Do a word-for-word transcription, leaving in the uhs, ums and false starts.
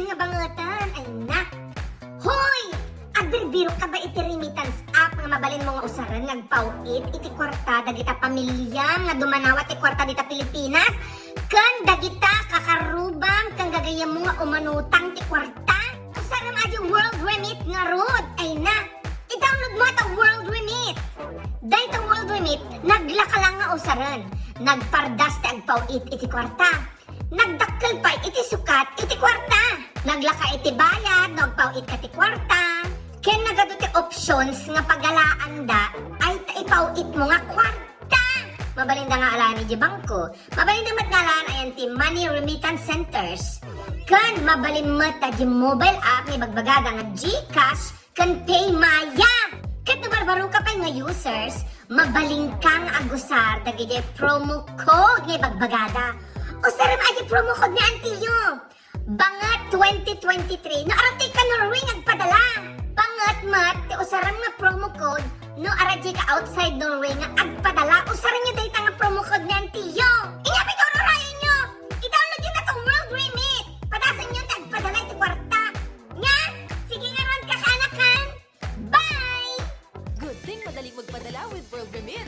nga bangeten, ay na. Hoy! Agbirbirok ka ba iti remittance app nga mabalinmo nga usaren nga agpaw-it iti kuarta dagita pamiliam nga dumanawa ti kuarta dita Pilipinas? Ken dagita kakarrubam ken gagayyemmo nga umanutang ti kuarta? Usarem adi World Remit ngarud, ay na. I-download mo ta World Remit. Dayta World Remit, naglaka lang nga usaren. Nagpardas ti agpaw-it iti kuarta. Nagdakkel pay iti sukat iti kuarta. Naglaka iti bayad no agpaw-it ka ti kuarta. Ken nagadu ti options nga pagalaanda ay ta ipaw-itmo nga kuarta. Mabalinda nga alaen iti bangko. Mabalinda met nga alaen ayan ti money remittance centers. Ken mabalin met ta di mobile app nga ibagbagada nga GCash ken PayMaya. Ket no barbaro ka pay nga users, mabalinka nga agusar dagiti promo code nga ibagbagada. Usarem adi promo code ni Antillo. Banget twenty twenty-three. No, arati ka Norway nga agpadala. Banget met ti usarem nga promo code. No, arati ka outside Norway nga agpadala. Usarem nyo dayta nga promo code ni Antillo. Inya, pay, urayon nyo. I-download nyo na tong World Remit. Padasen nyo ti agpadala iti kuarta. Nga, sige nga ruan ka, kaanakan. Bye! Good thing madali magpadala with World Remit.